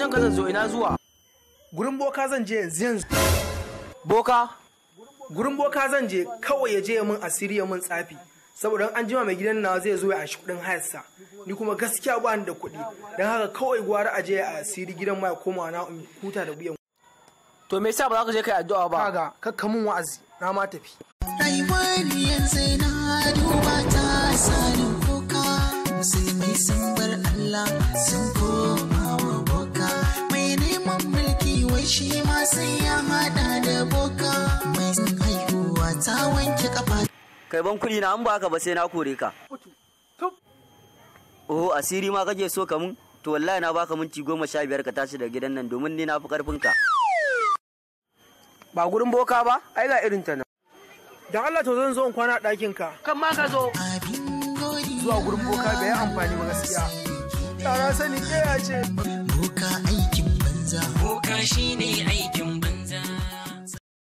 Wajen ka zan zo ina zuwa. Gurin boka zan je yanzu yanzu. Boka? Gurin boka zan je kawai ya je ya min asiri ya min tsafi. Saboda an jima mai gidan nawa zai zo ya anshi kuɗin hayarsa. Ni kuma gaskiya ba ni da kuɗi. Don haka kawai gwara a je a asiri gidan ma ya koma na in huta da biyan. To me yasa ba za ka je kai addu'a ba? Kaga kakka min wa'azi na ma tafi. Rayuwar yanzu na duba ta sani kuka. Musulmi sun bar Allah sun koma wa boka. Mai neman mulki wai shi ma sai ya hada da boka. Mai haihuwa ta wanke kafa. Kai ban kuɗi na an ba ka ba sai na kore ka. Oh, asiri ma kake so ka mun? To wallahi na baka minti 15 ka tashi daga gidan nan domin ni na fi karfin ka. Ba gurin boka ba? Ai ga irin ta nan. Dan Allah to zan zo in kwana a ɗakin ka. Kan ma ka zo. Abin godiya. Zuwa gurin boka bai yi amfani ba gaskiya. Yara sani ɗaya ce. Boka aikin banza. Boka shine aikin banza.